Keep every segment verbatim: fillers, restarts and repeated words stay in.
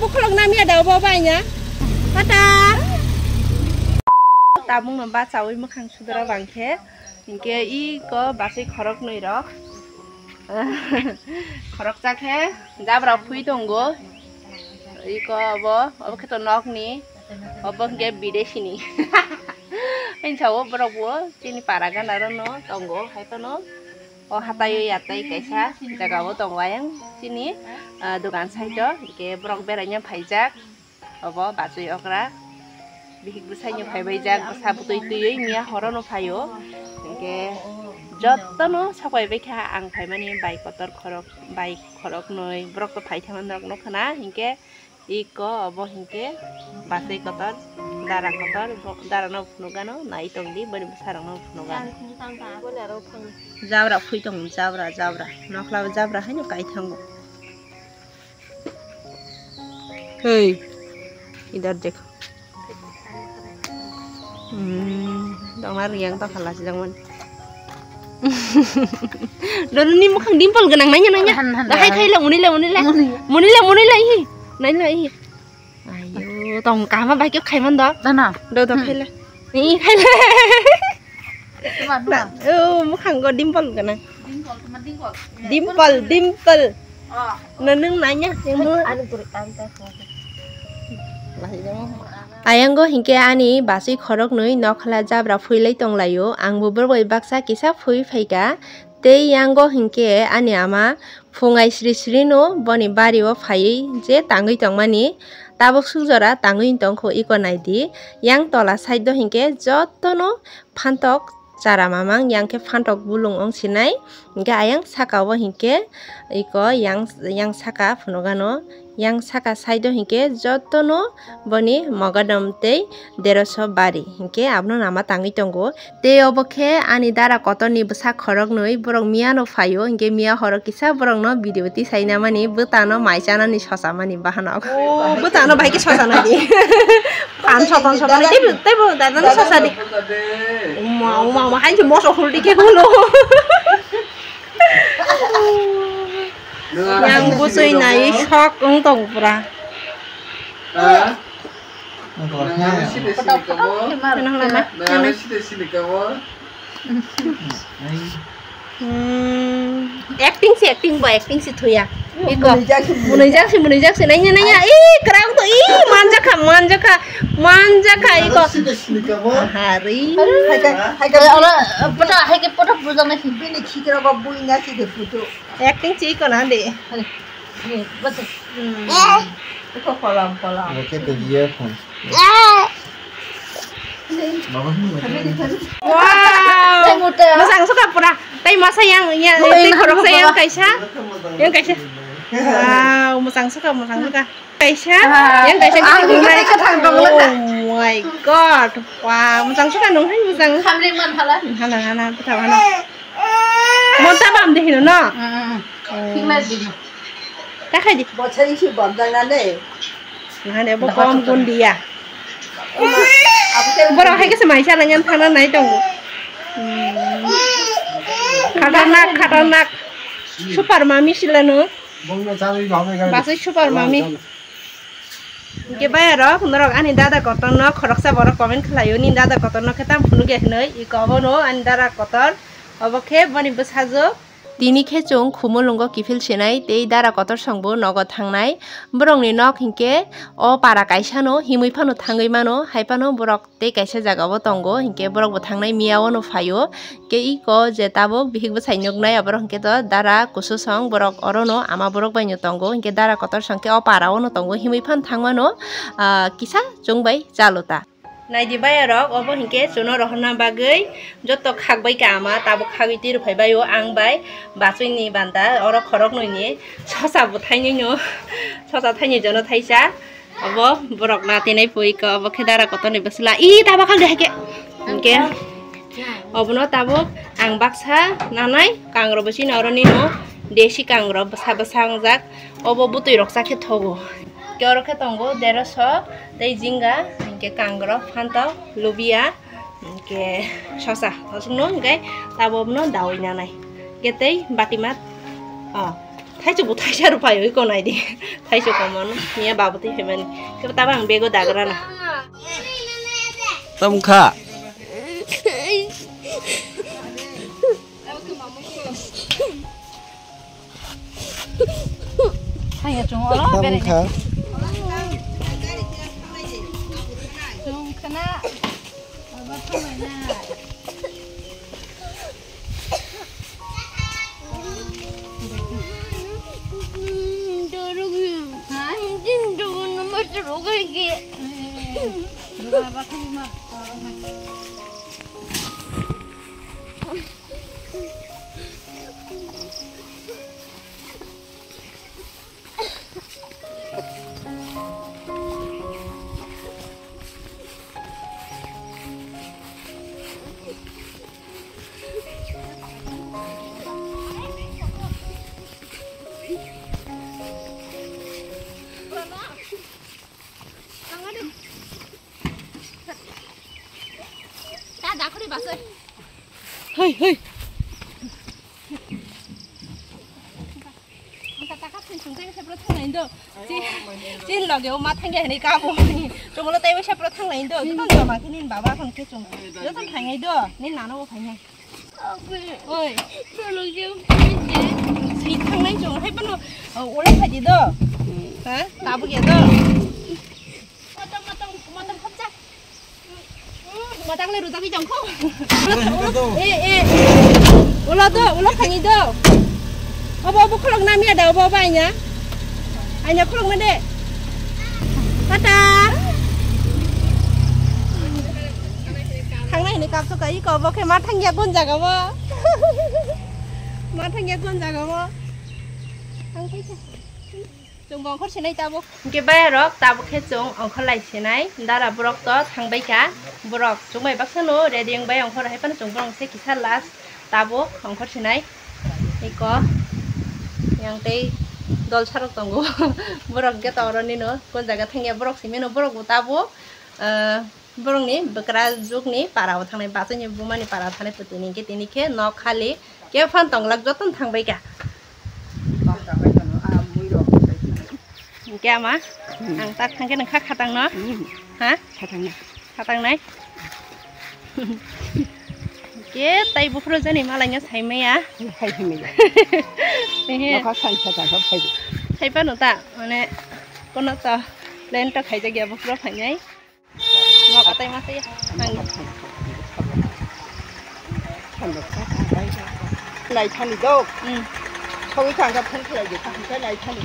Khulok namya da obo bai nya. Tata. Tabung no bachawi mwkhang sudra bangkhe. Hinkhe iko basai khorok nwi rok. Khoroksa khe jabra phui tongo. Iko obo, obo khe to nokni. Obo hinkhe bidesini. Hinsao borok bo chini para gana rok no tongo. Hai phano o hatai o yatai kaisa jaga o tongo ayang chini, ah, dogan side o. Hinkhe borok beraina phaijak. Obo bachwi okra bihik bwsaino phaibaijak, bwsa bwtwi twiwi miya horono phaio. Hinkhe jotono sakwaibaikha ang phaimani bai kotor khorok, bai khoroknwi, borok to phaithama norok nukha na. Hinkhe iko obo hinkhe bachwi kotor, dara kotor, bo-, darano phunukgano nai tongdi, boni bwsarokno phunukgano. Jabra phui tongo, jabra, jabra, nokhlao jabra haino kaithango. Hey, idhar dekho. Hmm, dongna riyang ta khala si jangman. Donu ni mukhang dimple gwnang nanya nanya. Han, han, Da hai han. Khaila, munila, munila. Muni. Munila, munila, ihi. Nanya, ihi. Ayo, tong kama bai kyo khaiman do. Dana. Do, do, Hmm. Khaila. Ih, khaila. Tuma, tuma. Na, oh, mukhang go dimple gwnang. Dimple, tuma dimple. Dimple, dimple. Oh. No, nung nanya, yang mu. Anu turi, anu ta, tuma. Masih jama. Ayango hinkhe ani bachwi khoroknwi nokhala jabra phuilai tonglaio. Angbo borok bai baksa kisa phui phaikha. Tei yango hinkhe ani ama phungai sri sri no boni bario phaiwi je tangwi tongmani. Tabuk sukjora tangwi tongkho iko naidi. Yang tola side o hinkhe jotono phantok chara mamang, yang khe phantok bulung wng sinai. Hinkhe ayang saka o hinkhe iko yang, yang saka phunukgano, yang saka side o hinkhe jotono boni mogadam tei deroso bari hinkhe abono nama tangwi tongo. Tei obo khe ani dara kotorni bwsa khoroknwi, borok miyano phaio, hinkhe miya horo kisa borokno video tisainamani, bwtano mai chanani sosamani bahanok. O, bwtano bai khe sosanadi. Phan soton soton teibo, teibo dadano sosadi. Uma, uma, uma, hainse moso huldi khe hulo. Yang bwswi nai sok wng tong pura. Ha? Nang side sini kamo? Nang lama. Nang side sini kamo? Hmm. Acting si, acting bo, acting si thuya. Iko. Munui jak si, munui jak si. Munui jak si, nanya, nanya. Ih, kerang to, ih, manjakha, manjakha, manjakha, iko. Side sini kamo? Hari. Hai ka, hai ka. Ora, pota, hai ke pota puja na si. Bini khikra ko bui na si de putu. Acting si iko na de. Hari. Ye, bas. Hmm. Ito kolam, kolam. Oke, to ye phone. Wow! Tei muta. Masang suka pura. Tei masa yang, yang, tei khorok sa yang kaisa. Yang kaisa. Wow, masang suka, masang suka. Kaisa. Yang kaisa. Ang ini kaisa thang dong leka. Oh my God. Wow, masang suka nung hai masang. Hamri man hala. Hala, hala, pura hala. Monta bam de hino no. Hmm. Thik lai di. Ta khai di. Bo chai si bam jang na ne. Nahane bo kom gun dia. Borok hai khe se mai sa nang thana nai tongo. Hmm. Khatarnak, khatarnak. Super mami silano. Bongno chari gabe gabe. Basai super mami. Hingke bayarok, norok ani dada kotorno khoroksa borok comment khlaio, ni dada kotorno khe tam phunukya hinwi, iko obono ani dada kotor, obo khe boni bwsajwk. Tini khe chwng Khumulwngo kiphil sinai tei dara kotor songbo nogo thangnai. Borokni nok hinkhe o para kaisano himwi phano thangwi mano, hai phano borok tei kaisa jagao tongo, hinkhe borokbo thangnai miyao no phaio. Khe iko je tabuk bihik bwsai nuknai aborok hinkhe to dara kusu song borok orono ama borok baino tongo, hinkhe dara kotor songkhe o parao no tongo, himwi phano thangmano, ah, kisa chwng bai chalo ta. Naidi bayarok, obo hinkhe chuno rohorna bagwi joto khakbai ka ama, tabuk khagwi twi rwphai baio ang bai bachwini banda, oro khoroknwini sosa bo thainwino, sosa thainwi jono thaisa. Obo borok natinai pui ko, obo khe dara kotorni bwsla. I taba khal de haikhe. Hinkhe obono tabuk ang baksa nanai kangrok bo chini oroni no desi kangrok bwsa bwsa wngjak. Obo bwtwi rok chakhe thogo. Khe oro khe tongo deroso tei jinga, hinkhe kangrok, phantok, lubia, hinkhe sosa. Aswkno hinkhe tabukno dawi nanai. Hinkhe tei batimat, o, Thaichuk bo thaisa rw phai oi ko nai di. Thaichuk ko mano. Miya babu twi phaimani. Kebo tabo ang bego dagra na. Tamo kha. Thaiya chung olo bere. Tamo kha. Chung khana. Aba thumai na. Hoi, hoi. Ang kata ka thung thung khe sepro thang nai do. Chin loge o ma thang ya ni ka bo. Chunglo tai sepro thang nai do. Joto joma khe nin baba khon khe chung. Joto thang nai do. Nin nano bo phai nai. Oi. Si thang nai chung hai bono. Ula phaji do. Ha? Tabuk ya do. Matang le rujak wi jang kho. Eh, eh. Ulo do, ulo khani do. Obo, obo khulok na miya da, obo, obo aina. Aina khulok na de. Tata. Thangnai ni kap to kai ko, obo khe ma thangya gon jaga bo. Ma thangya gon jaga bo. Thang kai khe. Chwng bo ongkhor sinai tabuk. Hwnkhe bayarok tabuk khe chwng ongkhor lai sinai. Dara borok to thangbai kha. Borok chwng bai baksa no ready wng bai ongkhor hai phano chwng borok se kisa last tabuk ongkhor sinai. Eko yang tei dol sarok tongo. Borok hwnkhe to oro nino kon jaga thangya borok simi no borok bo tabuk, ah, Borokni bwkra jukni para o thangnai, bachai ni buma ni para o thangnai, pwtwi ni hwnkhe tini khe nok khali khe phan tong glak joto no thang bai kha. Hwnkhe ama, hmm, ang tak thang khe nang kha khatang no? Hmm. Ha? Khatang na. Khatang nai? Hwnkhe tai buphuru jani malai no sai maya. Hai hai maya. Ehe. Nokha sai sa ta kha phai. Sai phano ta, mane, kono to plan to khaijak ya buphuru phainai. Nok atai ma tei ang. Nai thani do. Hmm. Sawi thang kha phone khlai di, thang kha nai thani.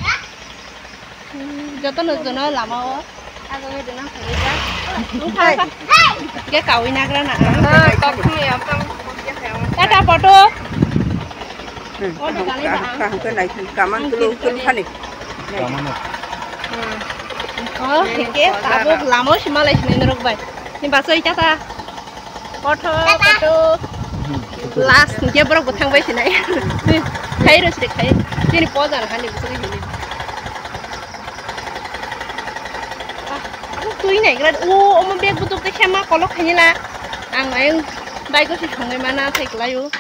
Hmm, joto no jono lama o. Aga we dena phai ja. Nung kha kha. Ke kawi nagra na. Ha, kok ni apang. Tata photo. Hmm. Order ganai ba ang. Kaham khe nai thani, kaman tulu tulu thani. Kamano. Hmm. Oh, hingke tabuk lama o si malai sinai norok bai. Ni basai tata. Kotho, kotho. Last hingke borok bo thang bai sinai. Khai ro side khai. Chini poja na hani bising hini. Ah, tui nai gra. O, omo bag butuk te khema kolok khaini la. Ang ayang bai ko si thongoi mana thai klai o.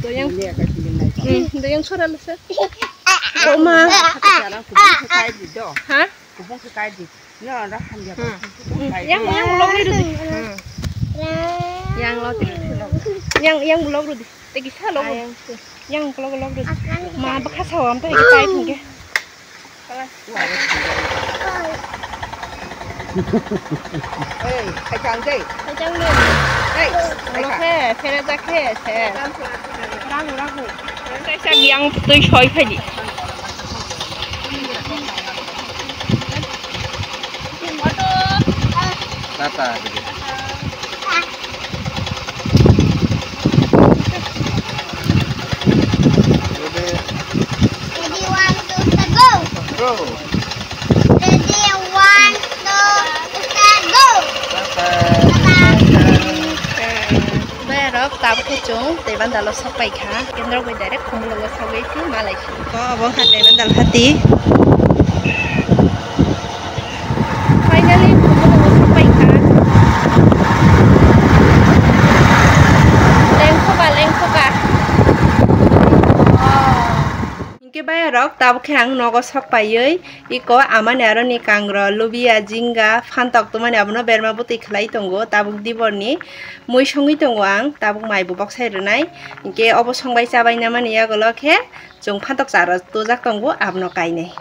Doyang. Hmm, doyang sora lasa. Oma. Ha? Kubung khe kai di. No, ora hamya ba. Hmm. Yang, yang blog ri di. Hmm. Yang lo ti. Yang, yang blog ri di. Tegi sa lo. Yang blog, blog ri di. Ma bakha sa am ta kai thung ke. Ei, khaijang de. Khaijang de. Ei, ulo khe, phere ja khe, se. Rahu, rahu. Kaisa yang tui soi khaji. Tata. Ready? Ready, one, two, three, go! Go! Ready, one, two, three, go! Bye-bye. Bye-bye. Bayarok tabuk khe chwng tei bandalo sok pai kha. Kendrok bai direct Khumulwngo sogwi si malai si. Ko obo wngkha tei bandal hati. Finally, Khumulwngo sok pai kha. Lengkhoba, lengkhoba. Oh. Hingke bai Rok tabuk khe ang nogo sok paiwi iko amani aroni kangrol, lubia, jinga, phantok tongmani abono berma bwtwi khlai tongo. Tabuk diborni mui songwi tongo ang, tabuk mai bo boksai rwnai. Hinkhe obo songbai chabaina mani yagulo khe chwng phantok chara tujak tongo, abono kainai.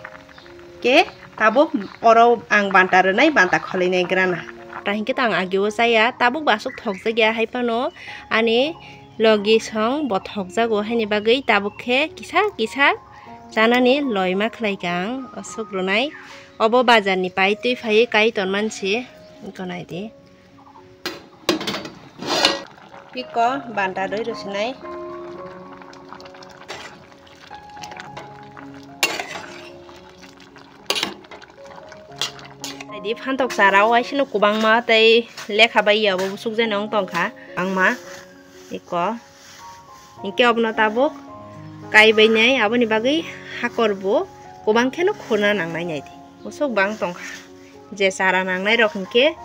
Khe tabuk oro ang banta rwnai, banta kholinai grana. Ta hinkhe to ang ageo chaya, tabuk bo aswk thokjakya, hai phano ani logi song bo thokjago, haini bagwi tabuk khe kisa kisa chanani loima khlaikha ang. Aswk rwnai, obo bazarni pai twi phaiwi kai tonmansi, iko naidi. Iko banta rwi rwsinai. Naidi phantok chara o aisino kwbangma tei lekha bai ya bo bwswk jani wng tongkha. Ang ma iko. Hinkhe obono tabuk kaibainai, aboni bagwi hakor bo kwbang kheno khurna nangnai naidi. Bwswk bang tongkha. Je chara nangnai rok hinkhe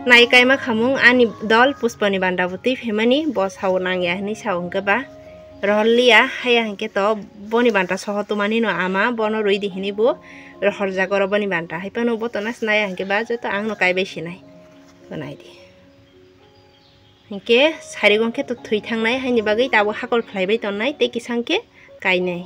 nai kaima khamung ani dol Puspani banta bo twi phaimani, bo sao nangya hinwi sao hinkhe ba rohor liya, haya hinkhe to boni banta soho tongmani no ama bono rwi di hinwi bo rohorjak oro boni banta. Hai phano bo to nas naya hinkhe ba joto ang no kaibai sinai. Bo naidi. Hinkhe sarigo khe to thwi thangnai, haini bagwi tabuk hakor khlaibai tonnai tei kisang khe kainai.